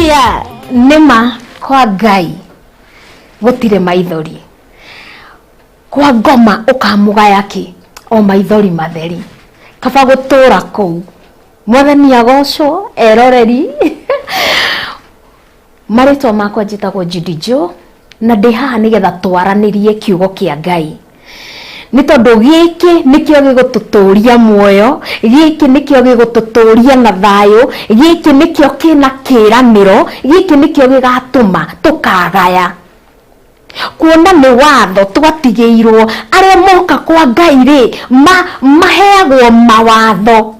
Haleluya! Nĩma kwa Ngai gũtirĩ maithori, kwa ngoma ũkamũgaya kĩ o maithori matheri, kaba gũtũra kũu. Mwathani agocwo eroreri. Marĩtwa makwa njĩtagwo Judy Joe na ndĩ haha nĩgetha twaranĩrie kiugo kĩa Ngai, nĩ tondũ gĩkĩ nĩkĩo gĩgũtũtũria muoyo, gĩkĩ nĩkĩo gĩgũtũtũria na thayũ, gĩkĩ nĩkĩo kĩna kĩranĩro, gĩkĩ nĩkĩo gĩgatũma tũkagaya. Kuona nĩ watho twatigĩirwo, arĩa moka kwa Ngai rĩ, maheagwo mawatho.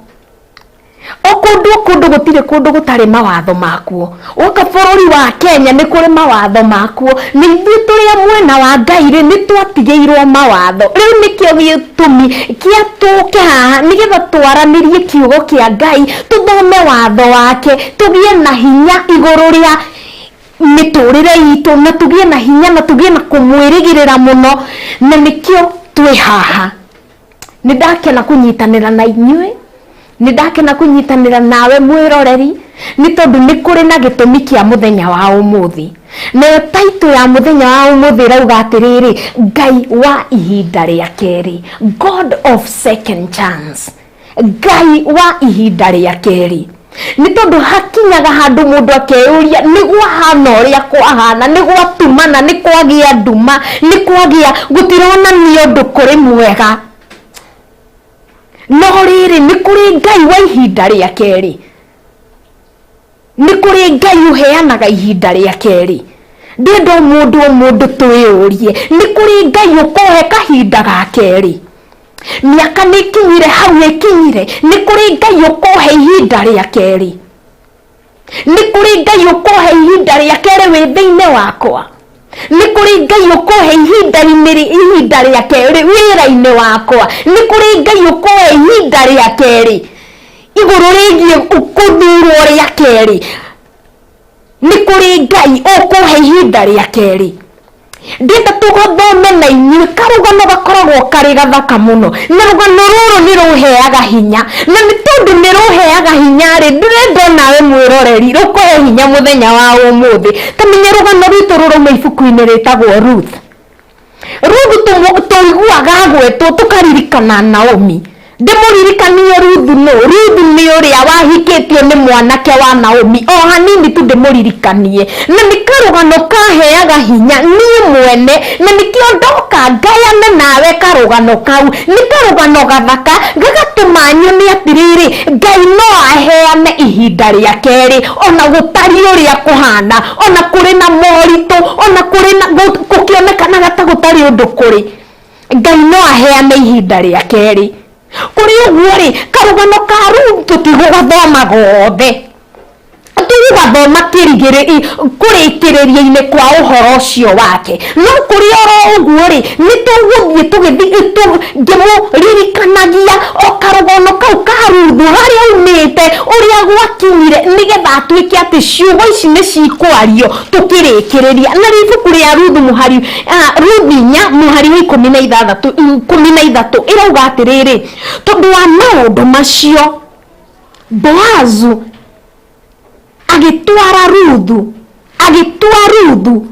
O kũndũ o kũndũ gũtirĩ kũndũ gũtarĩ mawatho makuo. Woka bũrũri wa Kenya nĩ kũrĩ mawatho makuo. Na ithuĩ tũrĩ a mwena wa Ngai rĩ, nĩ twatigĩirwo mawatho. Rĩu nĩkĩo gĩtũmi kĩa tũke haha nĩgetha twaranĩrie kiugo kĩa Ngai, tũthome watho wake, tũgĩe na hinya igũrũ rĩa mĩtũrĩre itũ, na tũgĩe na hinya na tũgĩe na kũmwĩrĩgĩrĩra mũno, na nĩkĩo twĩ haha. Nĩ ndakena kũnyitanĩra na inyuĩ, nĩ ndakena kũnyitanĩra nawe mwĩroreri, nĩ tondũ nĩ kũrĩ na gĩtũmi kĩa mũthenya wa ũmũthĩ. Nayo title ya mũthenya wa ũmũthĩ ĩrauga atĩrĩrĩ, Ngai wa ihinda rĩa kerĩ, God of second chance. Ngai wa ihinda rĩa kerĩ. Nĩ tondũ hakinyaga handũ mũndũ akeyũria nĩ gwahana ũrĩa kwahana, nĩ gwatumana, nĩ kwagĩa nduma, nĩ kwagĩa gũtironania ũndũ kũrĩ mwega. No rĩrĩ, nĩ kũrĩ Ngai wa ihinda rĩa kerĩ. Nĩ kũrĩ Ngai ũheanaga ihinda rĩa kerĩ. Ndĩrenda o mũndũ o mũndũ twĩyũrie, nĩ kũrĩ Ngai ũkũhe kahinda ga kerĩ? Mĩaka nĩ ĩkinyire hau ĩkinyire, nĩ kũrĩ Ngai ũkũhe ihinda rĩa kerĩ? Nĩ kũrĩ Ngai ũkũhe ihinda rĩa kerĩ wĩ thĩinĩ wakwa? Nĩ kũrĩ Ngai ũkũhe ihinda rĩa kerĩ wĩra-inĩ wakwa? Nĩ kũrĩ Ngai ũkũhe ihinda rĩa kerĩ igũrũ rĩgiĩ kũthurwo rĩa kerĩ? Nĩ kũrĩ Ngai ũkũhe ihinda rĩa kerĩ? Ndĩrenda tũgathome na inyuĩ karũgano gakoragwo karĩ gathaka mũno, na rũgano rũrũ nĩ rũheaga hinya, na nĩ tondũ nĩ rũheaga hinya rĩ, ndĩrenda onawe mwĩroreri rũkũhe hinya mũthenya wa ũmũthĩ. Ta menya rũgano rwitũ rũrauma ibuku-inĩ rĩtagwo Ruth. Ruthu tũiguaga agwetwo tũkaririkana Naomi. Ndĩmũririkanie Ruthu nũ? Ruthu nĩ ũrĩa wahikĩtio nĩ mwanake wa Naomi. O hanini tu ndĩmũririkanie. Na nĩ karũgano kaheaga hinya niĩ mwene, na nĩkĩo ndoka ngayane nawe karũgano kau. Nĩ karũgano gathaka, gagatũma nyone atĩrĩrĩ, Ngai no aheane ihinda rĩa kerĩ, ona gũtariĩ ũrĩa kũhana, ona kũrĩ na moritũ, ona kũrĩ na gũkĩonekanaga ta gũtarĩ ũndũ kũrĩ. Ngai no aheane ihinda rĩa kerĩ. Kũrĩ ũguo rĩ, karũgano ka Ruthu tũtigũgathoma gothe. Tũgũgathoma kũrĩkĩrĩria-inĩ kwa ũhoro ũcio wake. No kũrĩ oro ũguo rĩ, nĩ tũgũthiĩ ngĩmũririkanagia o karũgano kau ka Ruthu, harĩa aumĩte, ũrĩa gwakinyire, nĩgetha atuĩke atĩ ciugo ici nĩ cikwario tũkĩrĩkĩrĩria. Narĩo ibuku rĩa Ruthu mũhari, Ruthu 4 mũhari wa 16, 13 ĩrauga atĩrĩrĩ, tondũ wa maũndũ macio Boazu agĩtwara Ruthu, agĩtua Ruthu.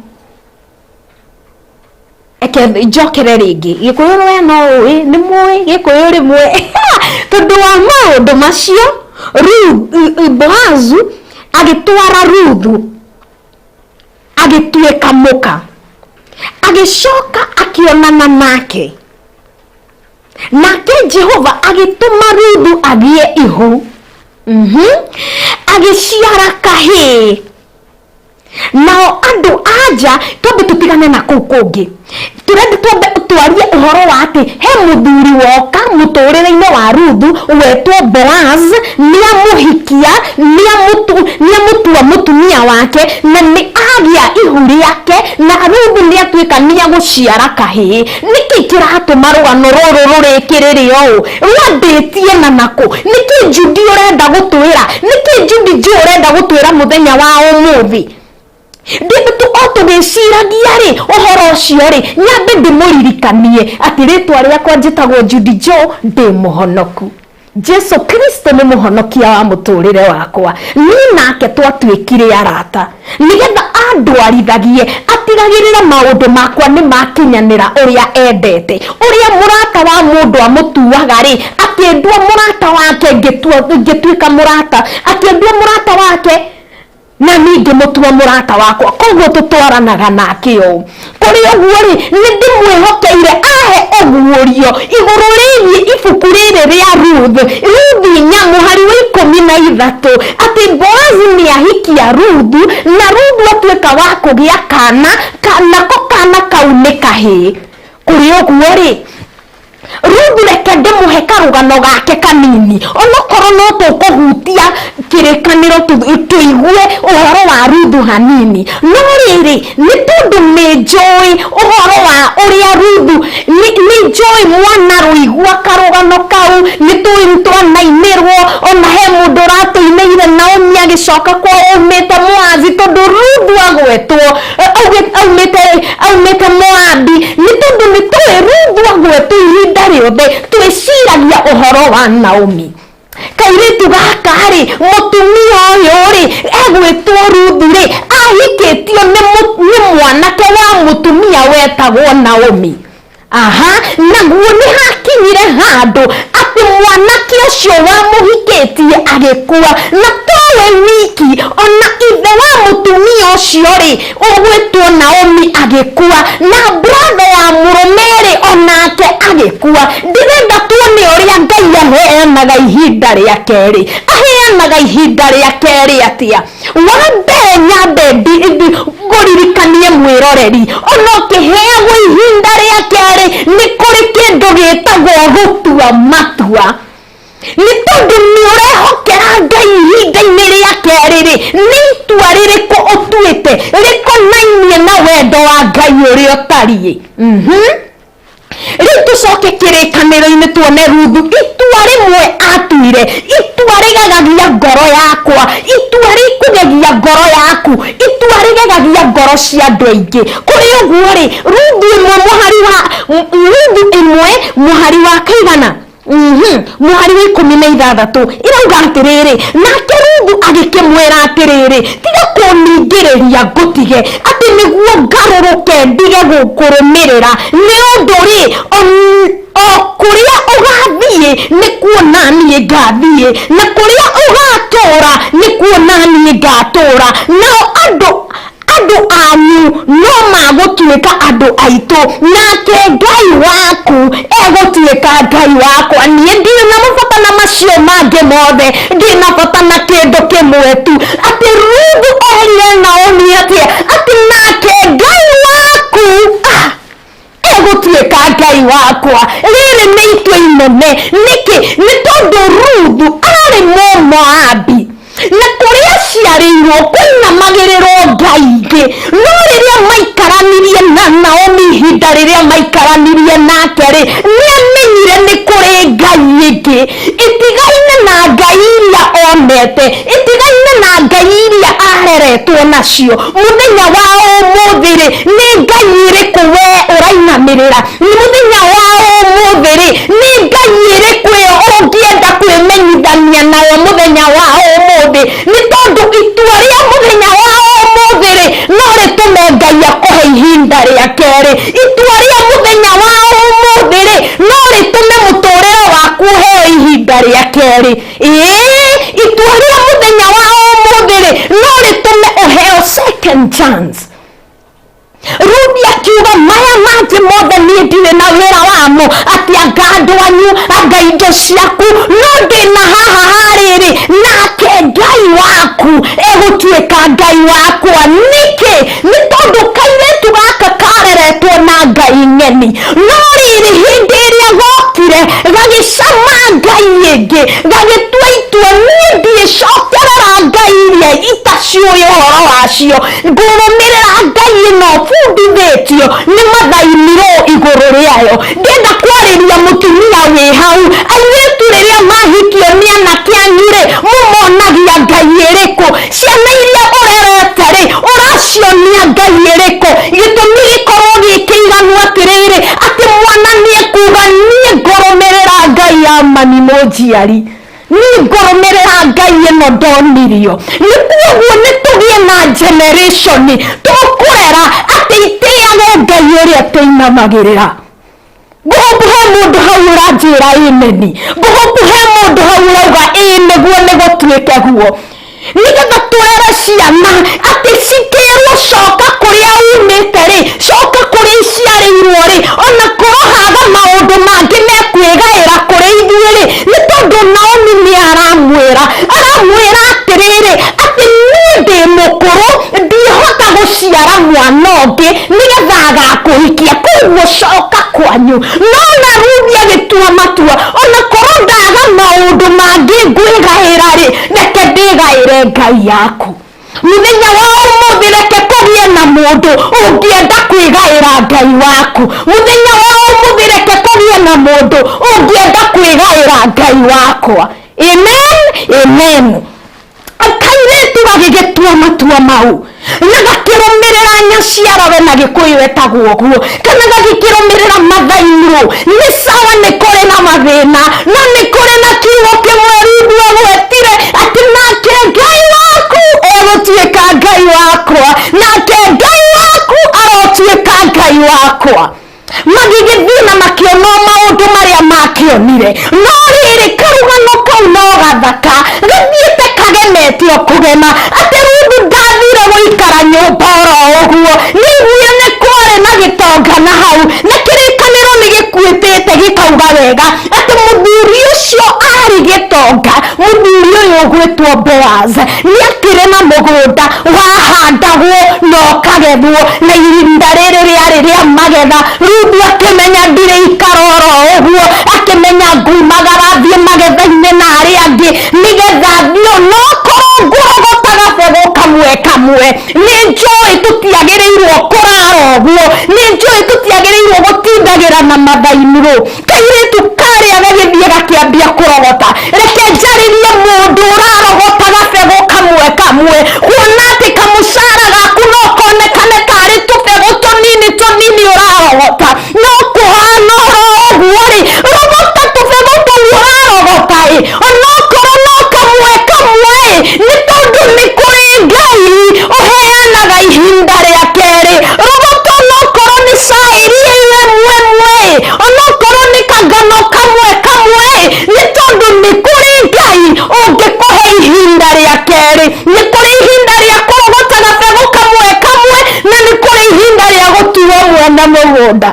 Reke njokere rĩngĩ, Gĩkũyũ we no ũĩ, nĩ mũĩ Gĩkũyũ rĩmwe. Tondũ wa maũndũ macio, Boazu agĩtwara Ruthu agĩtuĩka mũka, agĩcoka akĩonana nake. Nake Jehova agĩtũma Ruthu agĩe ihu, agĩciara kahĩĩ. Nao andũ a nja, twambe tũtigane na kũu kũngĩ, tũrenda twambe twarie ũhoro wa atĩ he mũthuri woka mũtũrĩre-inĩ wa Ruthu wetwo Boaz, nĩamũhikia, nĩamũtua mũtumia wake, na nĩ agĩa ihu rĩake, na Ruthu nĩatuĩka nĩagũciara kahĩĩ. Nĩkĩ kĩratũma rũgano rũrũ rũrĩkĩrĩre ũũ? Rwambĩtie na nakũ? Nĩkĩ Judy ũrenda gũtwĩra? Nĩkĩ Judy Joe ũrenda gũtwĩra mũthenya wa ũmũthĩ? O tũgĩciragia-rĩ, ũhoro ũcio-rĩ, nyambe ndĩmũririkanie atĩ rĩtwa rĩakwa njĩtagwo Judy Joe, ndĩ mũhonoku. Jesu Kristo nĩ mũhonokia wa mũtũrĩre wakwa. Niĩ nake twatuĩkire arata nĩgetha andwarithagie, atigagĩrĩre maũndũ makwa nĩ makinyanĩra ũrĩa endete. Ũrĩa mũrata wa mũndũ amũtuaga rĩ, akĩndua mũrata wake, ngĩtuĩka mũrata, akĩndua mũrata wake na niĩ ngĩmũtua mũrata wakwa. Koguo tũtwaranaga nake ũũ. Kũrĩ ũguo rĩ, nĩ ndĩmwĩhokeire ahe ũguũrio igũrũ rĩgiĩ ibuku rĩrĩ rĩa Ruth, Ruth 4 mũhari wa 13, atĩ Boazu nĩ ahikia Ruthu, na Ruthu atuĩka wa kũgĩa kana, nako kana kau nĩ kahĩĩ. Kũrĩ ũguo rĩ, Ruthu reke ndĩmũhe karũgano gake kanini, onokorwo no tũkũhutia kĩrĩkanĩro tũigue ũhoro wa Ruthu hanini. No rĩrĩ, nĩ tondũ nĩ njũĩ ũhoro wa ũrĩa Ruthu, nĩ njũĩ mwana rũigua karũgano kau, nĩ tũĩ nĩ twanainĩrwo, ona he mũndũ ũratũinĩire Naomi agĩcoka kwao aumĩte Moabi, tondũ Ruthu agwetwo aumĩte Moabi, nĩ tondũ nĩ tũĩ Ruthu agwetwo ihinda rĩothe twĩciragia ũhoro wa Naomi. Kairĩtu gaka rĩ, mũtumia ũyũ rĩ, egwĩtwo Ruthu rĩ, ahikĩtio nĩ mwanake wa mũtumia wetagwo Naomi. Aha, naguo nĩ hakinyire handũ atĩ mwanake ũcio wamũhikĩtie agĩkua, na towe wiki, ona ithe wa mũtumia ũcio rĩ, ũgwĩtwo Naomi agĩkua, na brother wa mũrũme rĩ, onake agĩkua. Ndĩrenda tuone ũrĩa Ngai aheanaga ihinda rĩa kerĩ. Aheanaga ihinda rĩa kerĩ atĩa? Wa mbere nyambe ngũririkanie mwĩroreri, ona ũkĩheagwo ihinda rĩa kerĩ nĩ kũrĩ kĩndũ gĩtagwo gũtua matua. Nĩ tondũ nĩ ũrehokera Ngai ihinda-inĩ rĩa kerĩ rĩ, nĩ itua rĩrĩkũ ũtuĩte rĩkonainie na wendo wa Ngai ũrĩa ũtariĩ? Rĩu tũcoke kĩrĩkanĩro-inĩ tuone Ruthu itua rĩmwe atuire, itua rĩgegagia ngoro yakwa, itua rĩkũgegia ngoro yaku, itua rĩgegagia ngoro cia andũ aingĩ. Kũrĩ ũguo rĩ, Ruthu 1 mũhari wa Ruthu 1 mũhari wa kaigana? Mũhari wa 16 ĩrauga atĩrĩrĩ, nake Ruthu agĩkĩmwĩra atĩrĩrĩ, tiga kũningĩrĩria ngũtige, atĩ nĩguo ngarũrũke ndige gũkũrũmĩrĩra, nĩ ũndũ rĩ, o kũrĩa ũgathiĩ nĩkuo naniĩ ngathiĩ, na kũrĩa ũgatũũra nĩkuo naniĩ ngatũũra, nao andũ andũ anyu no magũtuĩka andũ aitũ, nake Ngai waku egũtuĩka Ngai wakwa. Niĩ ndirĩ na mũbata na macio mangĩ mothe, ndĩ na bata na kĩndũ kĩmwe tu, atĩ Ruthu erire Naomi atĩa? Atĩ nake Ngai waku egũtuĩka Ngai wakwa. Rĩrĩ nĩ itua inene. Nĩkĩ? Nĩ tondũ Ruthu arĩ Mũmoabi, na kũrĩa aciarĩirwo kũinamagĩrĩrwo ngai ingĩ. No rĩrĩa maikaranirie na Naomi, ihinda rĩrĩa maikaranirie nake rĩ, nĩ amenyire nĩ kũrĩ ngai ĩngĩ ĩtigaine na ngai iria onete, ĩtigaine na ngai iria areretwo nacio. Mũthenya wa ũmũthĩ rĩ, nĩ ngai ĩrĩkũ we ũrainamĩrĩra? Mũthenya wa ũmũthĩ rĩ, nĩ ngai ĩrĩkũ ĩyo ũngĩenda kwĩmenyithania nayo mũthenya wa ũmũthĩ? Nĩ tondũ itua rĩa mũthenya wa ũmũthĩ rĩ, no rĩtũme Ngai akũhe ihinda rĩa kerĩ. Itua rĩa mũthenya wa ũmũthĩ rĩ, no rĩtũme mũtũrĩre waku ũheo ihinda rĩa kerĩ. Ĩĩ, itua rĩa mũthenya wa ũmũthĩ rĩ, no rĩtũme ũheo second chance. Ruthi akiuga maya mangĩ mothe niĩ ndirĩ na wĩra wamo, atĩ anga andũ anyu, anga indo ciaku, no ndĩna haha harĩrĩ, nake Ngai waku egũtuĩka Ngai wakwa. Nĩkĩ? Nĩ tondũ kairĩtu gaka kareretwo na ngai ng'eni, no rĩrĩ, hĩndĩ ĩrĩa gokire gagĩcama ngai ĩngĩ, gagĩtua itua, niĩ ndiĩcokerera ngai iria itaciũĩ ũhoro wacio, ngũrũmĩrĩra ngai ĩno bundithĩtio nĩ mathainirwo igũrũ rĩayo. Ndĩrenda kwarĩria mũtumia wĩ hau, airĩtu rĩrĩa mahikio nĩ anake anyu rĩ, mũmonagia ngai ĩrĩkũ? Ciana iria ũrerete rĩ, ũracionia ngai ĩrĩkũ? Gĩtũmi gĩkorwo gĩ kĩiganu atĩrĩrĩ, atĩ mwana nĩ ekuga niĩ ngũrũmĩrĩra ngai ya Mami mũnjiari, niĩ ngũrũmĩrĩra Ngai ĩno ndonirio. Nĩ kuoguo nĩ tũgĩe na generation tũkũrera atĩ itĩage Ngai ũrĩa tũinamagĩrĩra. Ngũhopu he mũndũ hau ũranjĩra ĩmeni. Ngũhopu he mũndũ hau ũrauga ĩĩ nĩguo nĩgũtuĩke guo. Nĩgetha tũrere ciana atĩ cikĩrwo coka kũrĩa umĩte rĩ, coka kũrĩa iciarĩirwo rĩ, ona korwo haga maũndũ mangĩ mekwĩgaĩra kũrĩ ithuĩ rĩ, nĩ tondũ Naomi nĩ aramwĩra, aramwĩra atĩrĩrĩ, atĩ niĩ ndĩ mũkũrũ, ndihota gũciara mwana ũngĩ nĩgetha agakũhikia, koguo coka kwanyu. No na Ruthu agĩtua matua, ona korwo ndaga maũndũ mangĩ ngwĩgaĩra rĩ, reke ndĩgaĩre Ngai yaku. Mũthenya wa ũmũthĩ reke kũgĩe na mũndũ ũngĩenda kwĩgaĩra Ngai waku. Mũthenya wa ũmũthĩ reke kũgĩe na mũndũ ũngĩenda kwĩgaĩra Ngai wakwa. Amen, amen. Kairĩtu gagĩgĩtua matua mau na gakĩrũmĩrĩra nyaciarawe, na Gĩkũyũ etagwo ũguo, kana gagĩkĩrũmĩrĩra mathainirwo. Nĩ sawa, nĩ kũrĩ na mathĩna, no nĩ kũrĩ na kiugo kĩmwe Ruthu agwetire, atĩ nake Ngai waku egũtuĩka Ngai wakwa, nake Ngai waku arotuĩka Ngai wakwa. Magĩgĩthiĩ na makĩona o maũndũ marĩa makĩonire. No rĩrĩ, karũgano kau no gathaka, gathiĩte kagemete o kũgema, atĩ Ruthu ndathire gũikara nyũmba oro ũguo. Nĩaiguire nĩ kwarĩ na gĩtonga na hau, na kĩrĩkanĩro nĩ gĩkuĩtĩte gĩkauga wega atĩ mũthuri ũcio arĩ gĩtonga, mũthuri ũyũ ũgwĩtwo Boaz, nĩ akĩrĩ na mũgũnda wahandagwo na ũkagethwo, na ihinda rĩrĩ rĩarĩ rĩa magetha. Ruthu akĩmenya ndirĩ ikara oro ũguo, akĩmenya ngumagara thiĩ magetha-inĩ na arĩa angĩ nĩgetha thiĩ onokorwo ngũrogota gabegũ kamwe kamwe. Nĩ njũĩ tũtiagĩrĩirwo kũrara ũguo, nĩ njũĩ tũtiagĩrĩirwo gũtindagĩra na mathainirũ. Kairĩtu karĩa gagĩthiĩ gakĩambia kũrogota. Reke njarĩrie mũndũ ũrarogota gabegũ kamwe kamwe, kuona atĩ kamũcara gaku no konekane tarĩ tũbegũ tũnini tũnini ũrarogota, no kũhana oro ũguo rĩ, rogota tũbegũ tũu ũrarogota ĩ, onokorwo no kamwe kamwe ĩ, nĩ tondũ nĩ kũrĩ Ngai ũheanaga ihinda rĩa kerĩ. Rogota onokorwo nĩ cairi ĩmwe ĩmwe ĩ, onokorwo nĩ kangano kamwe kamwe ĩ, nĩ tondũ nĩ kũrĩ Ngai ũngĩkũhe ihinda rĩa kerĩ. Nĩ kũrĩ ihinda rĩa kũrogota gabegũ kamwe kamwe, na nĩ kũrĩ ihinda rĩa gũtuo mwene mũgũnda.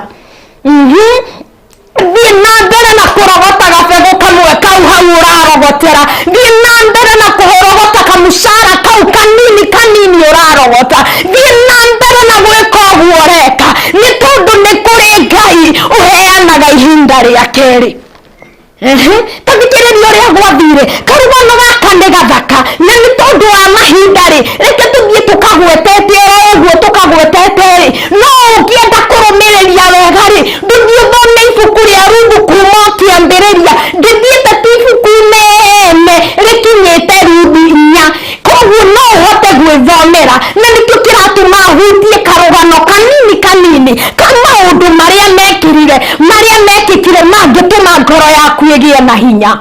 Thiĩ na mbere na kũrogota gabegũ kamwe kau hau ũrarogotera. Thiĩ na mbere na kũrogota kamũcara kau kanini kanini ũrarogota. Thiĩ na mbere na gwĩka ũguo ũreka, nĩ tondũ nĩ kũrĩ Ngai ũheanaga ihinda rĩa kerĩ. Ta thikĩrĩria ũrĩa gwathire. Karũgano gaka nĩ gathaka, na nĩ tondũ wa mahinda rĩ, reke tũthiĩ tũkagwetete oro ũguo tũkagwetete rĩ. No ũngĩenda kũrũmĩrĩria wega rĩ, ndũthiĩ ũthome ibuku rĩa Ruthu kuma o kĩambĩrĩria. Ndĩthiĩte ti ibuku inene rĩkinyĩte Ruthu 4, koguo no ũhote gwĩthomera, na nĩkĩo kĩratũma hutie karũgano kanini kanini ka maũndũ marĩa mekĩrire, marĩa mekĩkire mangĩtũma ngoro yaku ĩgĩe na hinya.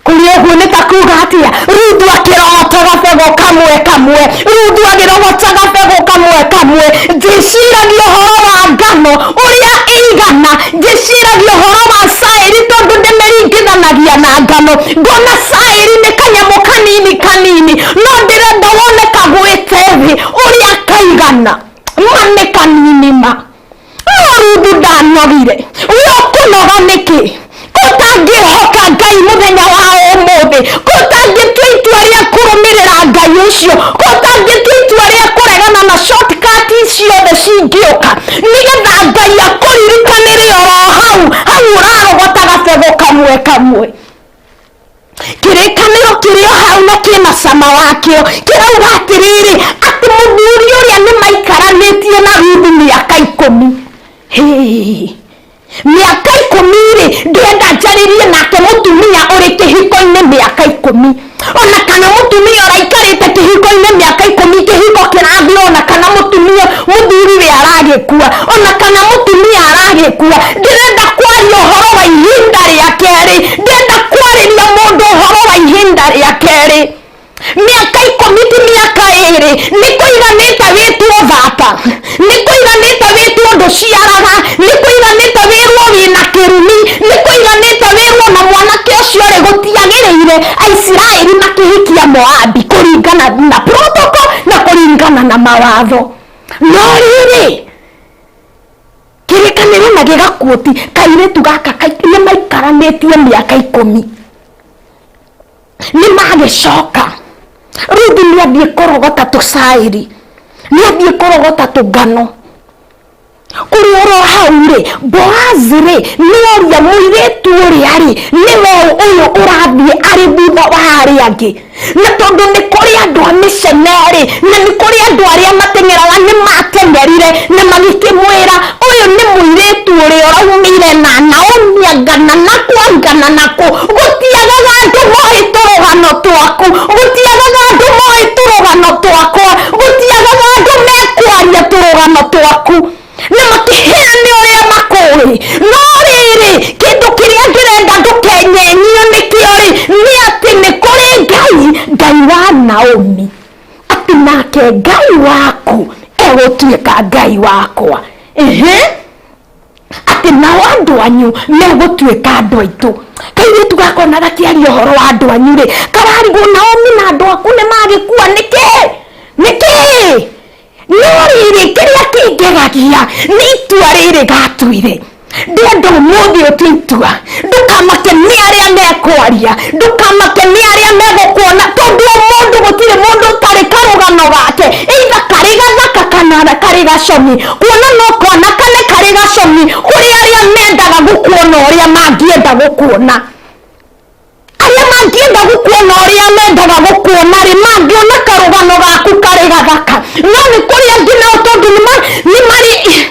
Kũrĩ ũguo nĩ ta kuga atĩa? Ruthu akĩrogota gabegũ kamwe kamwe, Ruthu agĩrogota gabegũ kamwe kamwe. Njĩciragia ũhoro wa ngano ũrĩa ĩigana, njĩciragia ũhoro wa cairi tondũ ndĩmĩringithanagia na ngano. Ngona cairi nĩ kanyamũ kanini kanini, no ndĩrenda wone kagwĩte thĩ ũrĩa kaigana. Ma nĩ kanini ma. No Ruthu ndanogire. We ũkũnoga nĩkĩ? Ũtangĩhoka Ngai mũthenya wa ũmũthĩ, ũtangĩtua itua rĩa kũrũmĩrĩra Ngai ũcio, ũtangĩtua itua rĩa kũregana na shortcut ciothe cingĩũka, nĩgetha Ngai akũririkanĩre oro hau hau ũrarogota gabegũ kamwe kamwe. Kĩrĩkanĩro kĩrĩ o hau na kĩna cama wakĩo, kĩrauga atĩrĩrĩ, atĩ mũthuri ũrĩa nĩ maikaranĩtie na Ruthu mĩaka 10. Hĩĩ, mĩaka 10 rĩ, ndĩrenda njarĩrie nake mũtumia ũrĩ kĩhiko-inĩ mĩaka 10, ona kana mũtumia ũraikarĩte kĩhiko-inĩ mĩaka 10, kĩhiko kĩrathira, ona kana mũtumia mũthuri we aragĩkua, ona kana mũtumia aragĩkua. Ndĩrenda kwaria ũhoro wa ihinda rĩa kerĩ. Ndĩrenda cia Moabi kũringana na protocol na kũringana na mawatho. No rĩrĩ, kĩrĩkanĩro na gĩgakuoti kairĩtu gaka nĩ maikaranĩtie mĩaka 10, nĩ magĩcoka. Ruthu nĩ athiĩ kũrogota tũcairi, nĩ athiĩ kũrogota tũngano kũrĩ oro hau rĩ. Boazi rĩ, nĩ oria mũirĩtu ũrĩa rĩ, nĩwe ũyũ ũrathiĩ arĩ thutha wa arĩa angĩ? Na tondũ nĩ kũrĩ andũ a mĩcene rĩ, na nĩ kũrĩ andũ arĩa mateng'eraga, nĩ mateng'erire na magĩkĩmwĩra, ũyũ nĩ mũirĩtu ũrĩa ũraumire na Naomi angana na kwangana nakũ. Gũtiagaga andũ moĩ tũrũgano twaku, gũtiagaga andũ moĩ tũrũgano twakwa, gũtiagaga andũ mekwaria tũrũgano twaku na makĩheane ũrĩa makũĩ. No rĩrĩ, kĩndũ kĩrĩa ndĩrenda ndũkenyenyio nĩkĩo rĩ, nĩ atĩ nĩ kũrĩ Ngai, Ngai wa Naomi, atĩ nake Ngai waku egũtuĩka Ngai wakwa. Ehe, atĩ nao andũ anyu megũtuĩka andũ aitũ. Kairĩtu gakona gakĩaria ũhoro wa andũ anyu rĩ, kararigwo Naomi na andũ aku nĩ magĩkua nĩkĩ nĩkĩ. No rĩrĩ, kĩrĩa kĩngegagia nĩ itua rĩrĩ gatuire. Ndĩrenda ũmũthĩ ũtue itua, ndũkamake nĩ arĩa mekwaria, ndũkamake nĩ arĩa megũkuona, tondũ o mũndũ, gũtirĩ mũndũ ũtarĩ karũgano gake, either karĩ gathaka kana karĩ gaconi. Kuona no konakane karĩ gaconi kũrĩ arĩa mendaga gũkuona ũrĩa mangĩenda gũkuona. Arĩa mangĩenda gũkuona ũrĩa mendaga gũkuona rĩ, mangĩona karũgano gaku karĩ gathaka. No nĩ kũrĩ angĩ nao, tondũ nĩ marĩ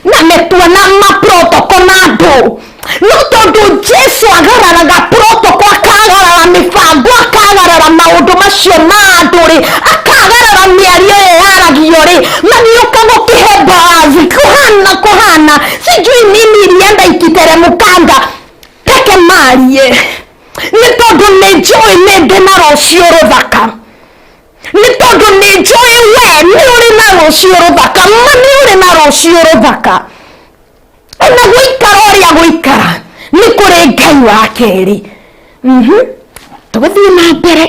na metua na maprotoko na andũ. No tondũ Jesu agararaga protoko, akagarara mĩbango, akagarara maũndũ macio ma andũ rĩ, akagarara mĩario ĩyo yaragio rĩ, magĩũka gũkĩhe Boazi kũhana kũhana sijui nini ilienda ikiteremkanga. Reke marie, nĩ tondũ nĩ njũĩ nĩ ndĩ na rũciũ rũthaka, nĩ tondũ nĩ njũĩ we nĩ ũrĩ na rũciũ rũthaka. Ma nĩ ũrĩ na rũciũ rũthaka. Ona gũikara ũrĩa gũikara, nĩ kũrĩ Ngai wa kerĩ. Tũgũthiĩ na mbere.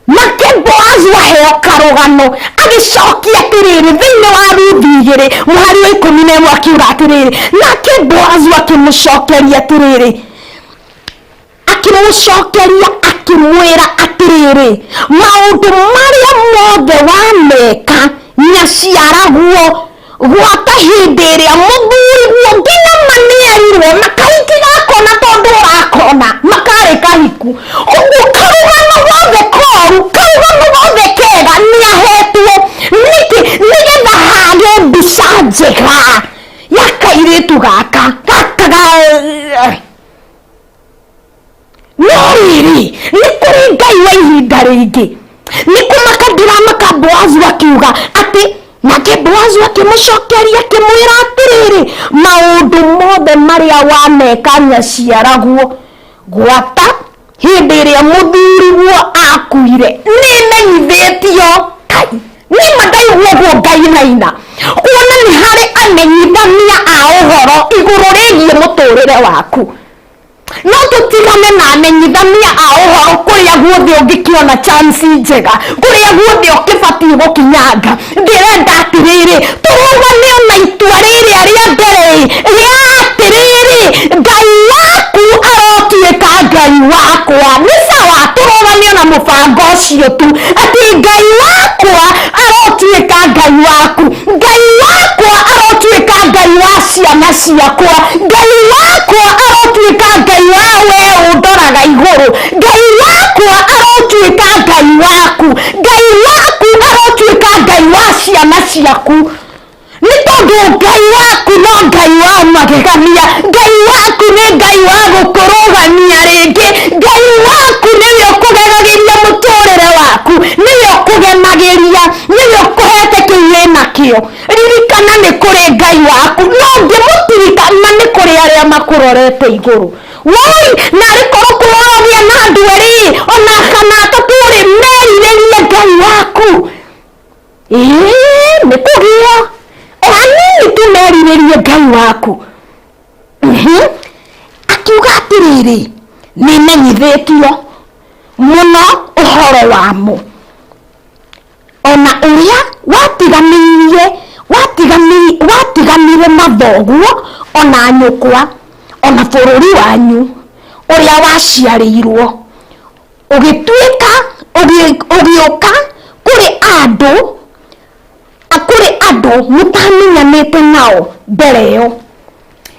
Nake Boazu aheo karũgano agĩcokia atĩrĩrĩ, thĩinĩ wa Ruthu 2 mũhari wa 11, akiuga atĩrĩrĩ, nake Boazu akĩmũcokeria atĩrĩrĩ, akĩmũcokeria akĩmwĩra atĩrĩrĩ, maũndũ marĩa mothe wameka nyaciaraguo gwata hĩndĩ ĩrĩa mũthuriguo nginya manierirwo na kahiki gakona, tondũ ũrakona makarĩ kahiku ũguo. Karũgano gothe koru, karũgano gothe kega nĩahetwo. Nĩkĩ? Nĩgetha hage mbica njega ya kairĩtu gaka gaka ga. No rĩrĩ, nĩ kũrĩ Ngai wa ihinda rĩngĩ. Nĩ kũmaka ndĩramaka Boazu akiuga atĩ, nake Boazu akĩmũcokeria akĩmwĩra atĩrĩrĩ, maũndũ mothe marĩa wameka nyaciaraguo gwata hĩndĩ ĩrĩa mũthuriguo akuire nĩ menyithĩtio. Kai, nĩma ndaigua ũguo ngainaina kuona nĩ harĩ amenyithania a ũhoro igũrũ rĩgiĩ mũtũrĩre waku. No tũtigane na amenyithania a ũhoro. Kũrĩa guothe ũngĩkĩona chance njega, kũrĩa guothe ũkĩbatiĩ gũkinyanga, ndĩrenda atĩrĩrĩ, tũrũgame ona itua rĩrĩa rĩa mbere rĩa atĩrĩrĩ, Ngai waku arotuĩka Ngai wakwa. Nĩ sawa, tũrũgame ona mũbango ũcio tu, atĩ Ngai wakwa arotuĩka Ngai waku, Ngai wakwa arotuĩka Ngai wa ciana ciakwa, Ngai wakwa arotuĩka Ngai wa we ũndoraga igũrũ, Ngai wakwa arotuĩka Ngai waku, Ngai waku arotuĩka Ngai wa ciana ciaku, nĩ tondũ Ngai waku no Ngai wa magegania. Ngai waku nĩ Ngai wa gũkũrũgamia rĩngĩ. Ngai waku nĩwe ũkũgegagĩria mũtũrĩre waku, nĩwe ũkũgemagĩria, nĩwe ũkũhete kĩu wĩnakĩo. Ririkana nĩ kũrĩ Ngai waku. No ũngĩmũtirika, ma nĩ kũrĩ arĩa makũrorete igũrũ. Woi, narĩ korwo kũrorogĩa na andũ erĩ ona kana atatũ rĩ, merirĩrie Ngai waku. Ĩĩ, nĩ kũgĩa o hanini tu, merirĩrie Ngai waku. Akiuga atĩrĩrĩ, nĩ menyithĩtio mũno. Ũhoro wamo ona ũrĩa watiganĩirie watiganire na thoguo ona nyũkwa ona bũrũri wanyu ũrĩa waciarĩirwo, ũgĩtuĩka ũgĩũka kũrĩ andũ mũtamenyanĩte nao mbere ĩyo.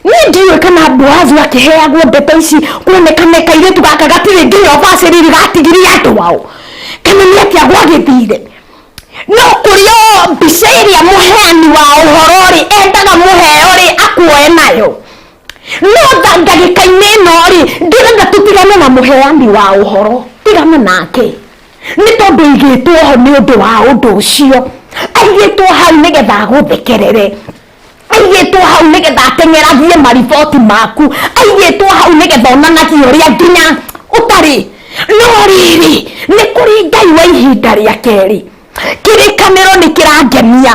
Niĩ ndiũĩ kana Boazu akĩheagwo ndeto ici kuonekane kairĩtu gaka gatirĩ nginya ũbacĩrĩri gatigirie andũ ao, kana nĩ atĩa gwagĩthire. No kũrĩ o mbica ĩrĩa mũheani wa ũhoro rĩ endaga mũheo rĩ akuoe nayo. No ndagĩka-inĩ ĩno rĩ, ndĩrenda tũtigane na mũheani wa ũhoro, tigana nake, nĩ tondũ aigĩtwo ho nĩ ũndũ wa ũndũ ũcio. Aigĩtwo hau nĩgetha agũthekerere, aigĩtwo hau nĩgetha ateng'eragie mariboti maku, aigĩtwo hau nĩgetha onanagie ũrĩa nginya ũtarĩ. No rĩrĩ, nĩ kũrĩ Ngai wa ihinda rĩa kerĩ. Kĩrĩkanĩro nĩ kĩrangenia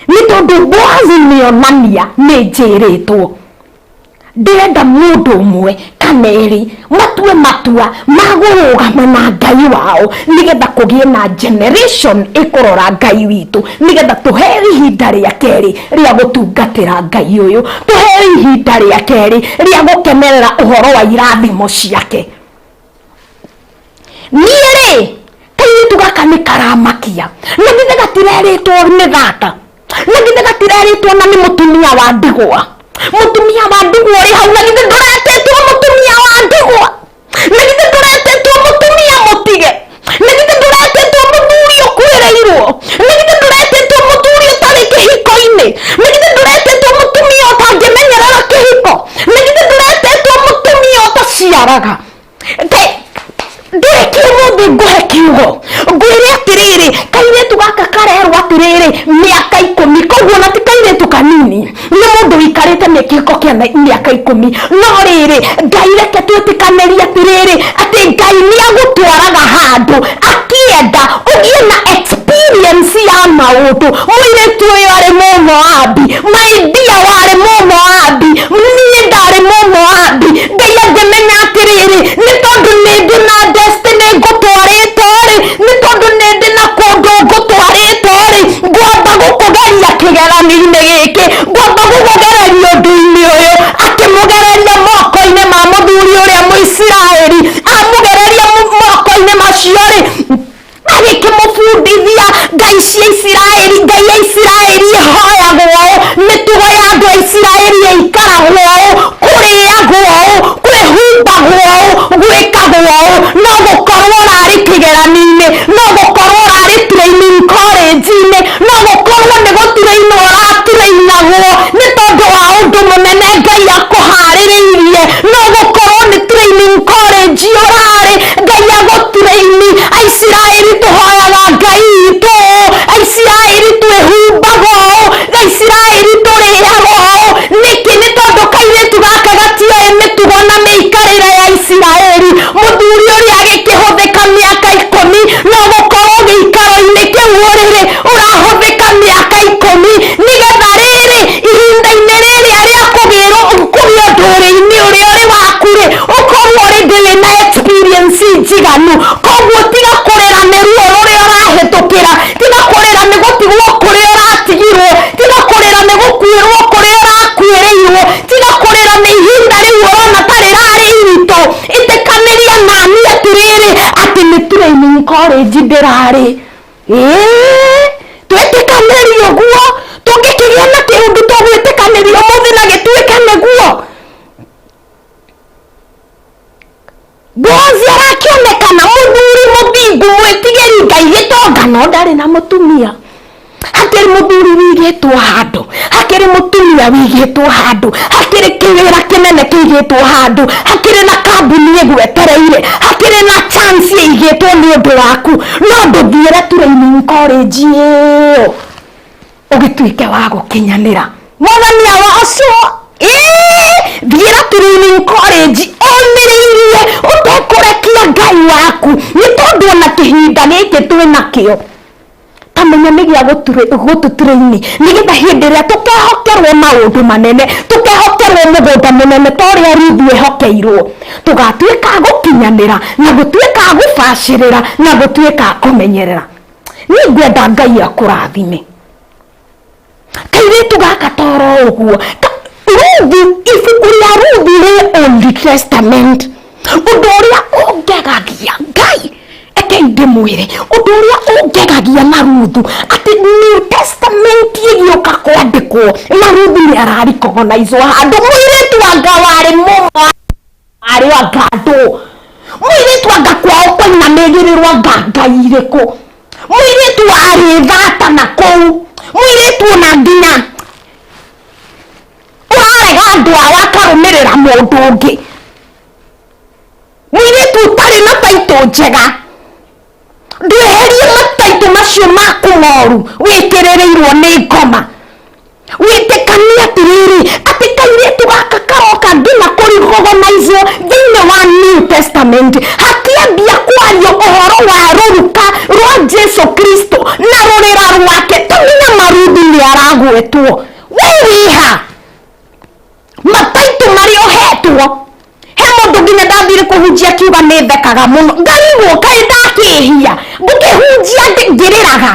nĩ tondũ Boazu nĩonania nĩ njĩrĩtwo. Ndĩrenda mũndũ ũmwe kana erĩ matue matua ma kũrũgama na Ngai wao, nĩgetha kũgĩe na generation ĩkũrora Ngai witũ, nĩgetha tũheo ihinda rĩa kerĩ rĩa gũtungatĩra Ngai ũyũ, tũheo ihinda rĩa kerĩ rĩa gũkenerera ũhoro wa irathimo ciake. Niĩ rĩ, kairĩtu gaka nĩ karamakia, na githĩ gatirerĩtwo nĩ thata, na githĩ gatirerĩtwo na nĩ mũtumia wa ndigwa, mũtumia wa ndigwa ũrĩ hau, na githĩ ndũretĩtwo mũtumia wa ndigwa, na githĩ ndũretĩtwo mũtumia mũtige, na githĩ ndũretĩtwo mũthuri ũkuĩrĩirwo, na githĩ ndũretĩtwo mũthuri ũtarĩ kĩhiko-inĩ, na githĩ ndũretĩtwo mũtumia ũtangĩmenyerera kĩhiko, na githĩ ndũretĩtwo mũtumia ũtaciaraga. Ndũrĩ kĩũmũthĩ ngũhe kiugo ngwĩre atĩrĩrĩ, kairĩtu gaka karerwo atĩrĩrĩ mĩaka 10, koguo na ti kairĩtu kanini, nĩ mũndũ wĩikarĩte kĩhiko kĩa mĩaka 10. No rĩrĩ, Ngai reke twĩtĩkanĩrie atĩrĩrĩ, atĩ Ngai nĩ agũtwaraga handũ akĩenda ũgĩe na experience ya maũndũ. Mũirĩtu ũyũ arĩ Mũmoabi, my dear, warĩ Mũmoabi, niĩ ndarĩ Mũmoabi. Ngai angĩmenya atĩrĩrĩ, nĩ tondũ nĩ ndĩ na destiny ngũtwarĩte rĩ, nĩ tondũ nĩ ndĩ na kũndũ ngũtwarĩte rĩ, ngwamba gũkũgeria kĩgeranio-inĩ gĩkĩ, ngwamba gũkũgereria ũndũ-inĩ ũyũ. Akĩmũgereria moko-inĩ ma mũthuri ũrĩa Mũisiraeli, amũgereria moko-inĩ macio rĩ, agĩkĩmũbundithia ngai cia Isiraeli, Ngai ya Isiraeli ĩhoyagwo ũũ, mĩtugo ya andũ a Isiraeli ĩikaragwo ũũ, kũrĩagwo ũũ, kwĩhumbagwo ũũ, gwĩkagwo ũũ. No gũkorwo ũrarĩ kĩgeranio-inĩ, no gũkorwo ũrarĩ training college-inĩ, no gũkorwo nĩ gũturainwo ũraturainagwo nĩ tondũ wa ũndũ mũnene Ngai akũharĩrĩirie, no gũkorwo nĩ training college ũrarĩ Ngai agũturaini. Aisiraeli tũhoyaga Ngai witũ ũũ, Aisiraeli twĩhumbaga ũũ, Aisiraeli tũrĩaga ũũ. Nĩkĩ? Nĩ tondũ kairĩtu gaka gatioĩ mĩtugo na mĩikarĩre ya Isiraeli. Mũthuri ũrĩa agĩkĩhũthĩka mĩaka 10, no gũkorwo gĩikaro-inĩ kĩu ũrĩ-rĩ, ũrahũthĩka mĩaka 10, nĩgetha rĩrĩ, ihinda-inĩ rĩrĩa rĩa kũgĩrwo kũgĩa ũndũ-inĩ ũrĩa ũrĩ waku-rĩ, ũkorwo already wĩna experience njiganu. Koguo tiga kũrĩra nĩ ruo rũrĩa ũrahĩtũkĩra, tiga kũrĩra nĩ gũtigwo kũrĩa ũratigirwo, tiga kũrĩra nĩ gũkuĩrwo kũrĩa ũrakuĩrĩirwo, tiga kũrĩra nĩ ihinda rĩu ũrona ta rĩrarĩ iritũ. Ĩtĩkanĩria nani atĩrĩrĩ, atĩ nĩ training college ndĩrarĩ. Ĩĩ, twĩtĩkanĩrie ũguo, tũngĩkĩgĩa na kĩũndũ tũgwĩtĩkanĩria ũmũthĩ na gĩtuĩke nĩguo. Boazi arakĩonekana mũthuri mũthingu mwĩtigĩri Ngai, gĩtonga no ndarĩ na mũtumia. Hakĩrĩ mũthuri wĩigĩtwo handũ, hakĩrĩ mũtumia wĩigĩtwo handũ, hakĩrĩ kĩwĩra kĩnene kĩigĩtwo handũ, hakĩrĩ na kambuni ĩgwetereire, hakĩrĩ na chance ĩigĩtwo nĩ ũndũ waku, no ndũthiĩre training college ĩyo ũgĩtuĩke wa gũkinyanĩra. Mwathani arocwo. Ĩĩ, thiĩra training college ũmĩrĩirie ũtekũrekia Ngai waku, nĩ tondũ ona kĩhinda gĩkĩ twĩ nakĩo ta Tũkamenya nĩ gĩa gũtũtũrĩini, nĩgetha hĩndĩ ĩrĩa tũkehokerwo maũndũ manene, tũkehokerwo mũgũnda mũnene ta ũrĩa Ruthu ehokeirwo, tũgatuĩka a gũkinyanĩra na gũtuĩka a gũbacĩrĩra na gũtuĩka a kũmenyerera. Niĩ ngwenda Ngai akũrathime. Kairĩtu gaka toro ũguo. Ruthu, ibuku rĩa Ruthu rĩ Old Testament. Ũndũ ũrĩa ũngegagia Ngai, rekei ndĩmwĩre ũndũ ũrĩa ũngegagia na Ruthu, atĩ New Testament ĩgĩũka kwandĩkwo na Ruthu nĩ ararikogonaizwo handũ, mũirĩtu anga warĩ mũma arĩ anga andũ, mũirĩtu anga kwao kwainamĩrĩrwo anga ngai irĩkũ, mũirĩtu warĩ thata na kũu, mũirĩtu ona nginya ũrarega andũ ao akarũmĩrĩra mũndũ ũngĩ, mũirĩtu ũtarĩ na taitũ njega. Ndweherie mataitũ macio maku moru wĩkĩrĩrĩirwo nĩ ngoma. Wĩtĩkanie atĩrĩrĩ, atĩ kairĩtu gaka karoka nginya kũrigogonaizwo thĩinĩ wa New Testament, hakĩambia kwario ũhoro wa rũruka rwa Jesu Kristo na rũrĩra rwake, to nginya Maruthi nĩ aragwetwo. We wĩha? Mataitũ marĩa ũhetwo. He mũndũ nginya ndathire kũhunjia akiuga nĩ thekaga mũno, ngarigwo kaĩ ndakĩhia ngũkĩhunjia ngĩrĩraga,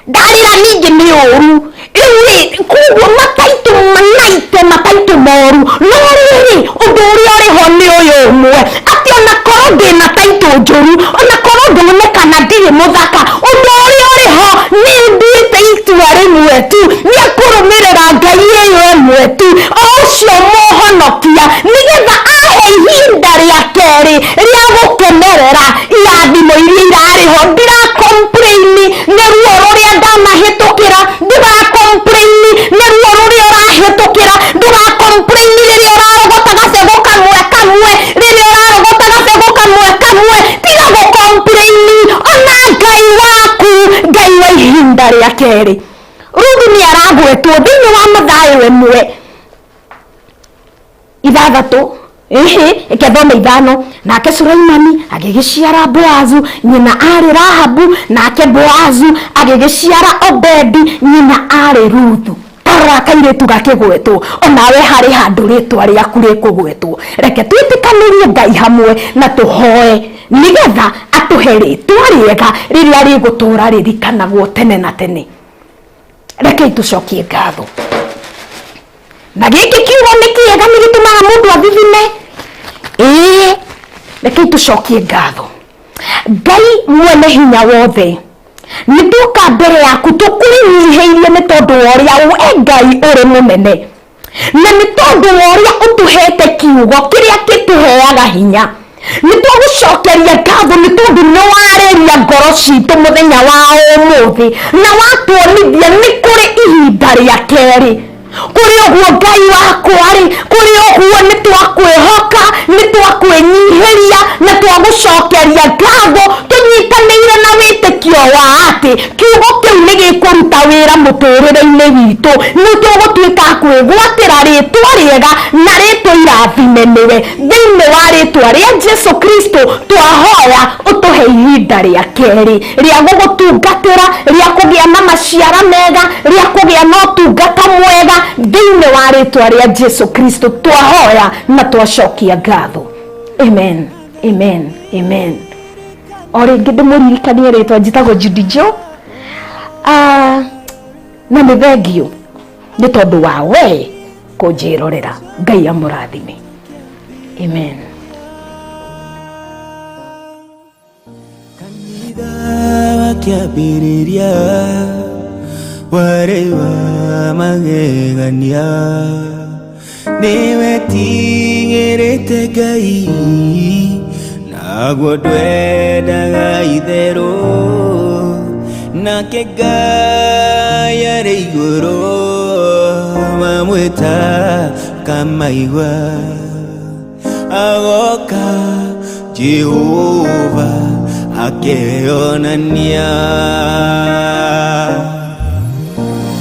ndarĩra ningĩ nĩ ũru. Rĩu rĩ, koguo mataitũ manaite mataitũ moru. No rĩrĩ, ũndũ ũrĩa ũrĩ ho nĩ ũyũ ũmwe, atĩ ona korwo ndĩna taitũ njũru, ona korwo ndonekana ndirĩ mũthaka, ũndũ ũrĩa ũrĩ ho nĩ nduĩte itua rĩmwe tu, rĩa kũrũmĩrĩra Ngai ĩyo ĩmwe tu, o ũcio mũhonokia, nĩgetha ahe ihinda rĩa kerĩ rĩa gũkenerera irathimo iria irarĩ ho. Ndira complain nĩ ruo rũrĩa ndanahĩtũkĩra, ndũga complain nĩ ruo rũrĩa ũrahĩtũkĩra, ndũga complain rĩrĩa ũrarogota gabegũ kamwe kamwe, rĩrĩa ũrarogota gabegũ kamwe kamwe, tiga gũ complain. Ona Ngai waku, Ngai wa ihinda rĩa kerĩ. Ruthu nĩ aragwetwo thĩinĩ wa Mathayo 1:6, ĩhĩ, reke thome 5. Nake Sulaimani agĩgĩciara Boazu, nyina arĩ Rahabu, nake Boazu agĩgĩciara Obedi, nyina arĩ Ruthu. Tarora kairĩtu gakĩgwetwo, onawe harĩ handũ rĩtwa rĩaku rĩkũgwetwo. Reke twĩtĩkanĩrie Ngai hamwe na tũhoe nĩgetha atũhe rĩtwa rĩega rĩrĩa rĩgũtũra rĩrikanagwo tene na tene. Rekei tũcokie ngatho. Na gĩkĩ kiugo nĩ kĩega, nĩ gĩtũmaga mũndũ athithine. Ĩĩ, rekei tũcokie ngatho. Ngai mwene hinya wothe, nĩ tuoka mbere yaku tũkwĩnyihĩirie nĩ tondũ wa ũrĩa we Ngai ũrĩ mũnene, na nĩ tondũ wa ũrĩa ũtũhete kiugo kĩrĩa kĩtũheaga hinya. Nĩ twagũcokeria ngatho nĩ tondũ nĩ warĩria ngoro citũ mũthenya wa ũmũthĩ, na watuonithia nĩ kũrĩ ihinda rĩa kerĩ. Kũrĩ ũguo Ngai wakwa-rĩ, kũrĩ ũguo nĩ twakwĩhoka, nĩ twakwĩnyihĩria, na twagũcokeria ngatho tũnyitanĩire na wĩtĩkio wa atĩ kiugo kĩu nĩ gĩkũruta wĩra mũtũrĩre-inĩ witũ. Nĩ tũgũtuĩka a kwĩgwatĩra rĩtwa rĩega na rĩtwa irathime nĩwe. Thĩinĩ wa rĩtwa rĩa Jesu Kristo twahoya ũtũhe ihinda rĩa kerĩ rĩa gũgũtungatĩra, rĩa kũgĩa na maciara mega, rĩa kũgĩa na ũtungata mwega. Thĩinĩ wa rĩtwa rĩa Jesu Kristo twahoya na twacokia ngatho. Amen, amen, amen. O rĩngĩ ndĩmũririkanie rĩtwa, njĩtagwo Judy Joe. Na nĩ thengio nĩ tondũ wa we kũnjĩrorera. Ngai amũrathime. Amen. Kanitha wa kĩambĩrĩria warĩ wa magegania, nĩwetigĩrĩte Ngai naguo ndwendaga itherũ, nake Ngai arĩ igũrũ mamwĩta kamaigua, agoka Jehova akeyonania.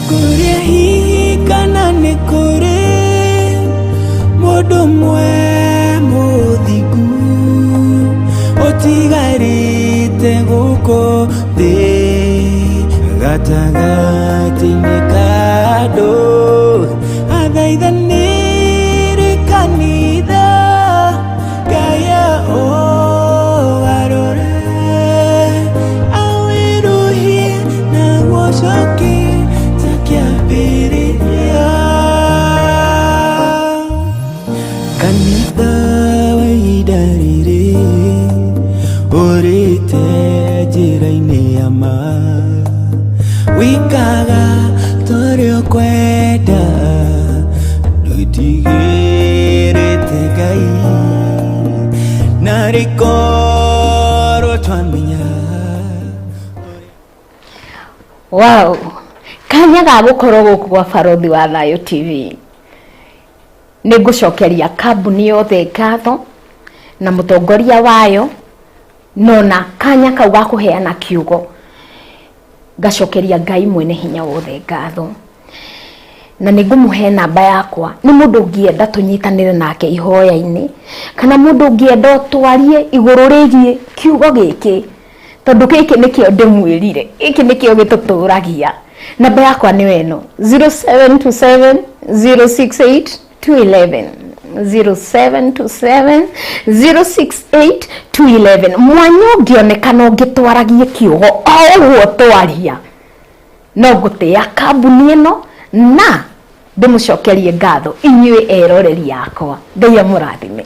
Kũrĩa hihi kana nĩ kũrĩ mũndũ ũmwe mũthingu ũtigarĩte gũkũ thĩ? Gatagatĩ-inĩ ka andũ athaithanĩre kanitha Ngai ũgarũre awĩruhie naguo ũcoke ta kĩambĩrĩria. Kanitha wa ihinda rĩrĩ ũrĩte njĩra-inĩ ya ma, wĩkaga torĩa ũkwenda, ndwĩtigĩrĩte Ngai, na rĩkorwo twamenya. Wow, kanya ga gũkorwo gũkũ gwa Barothi wa Thayũ TV. Nĩ ngũcokeria kambuni yothe ngatho na mũtongoria wayo, nona kanya kau ga kũheana kiugo ngacokeria Ngai mwene hinya wothe ngatho. Na nĩ ngũmũhe namba yakwa nĩ mũndũ ũngĩenda tũnyitanĩre nake ihoya-inĩ, kana mũndũ ũngĩenda twarie igũrũ rĩgiĩ kiugo gĩkĩ, tondũ gĩkĩ nĩkĩo ndĩmwĩrire, gĩkĩ nĩkĩo gĩtũtũragia. Namba yakwa nĩyo ĩno, 0727 068 211, 0727 068 211. Mwanya ũngĩonekana ũngĩtwaragie kiugo o ũguo twaria, no ngũtĩa kambuni ĩno na ndĩmũcokerie ngatho inyuĩ eroreri akwa. Ngai amũrathime.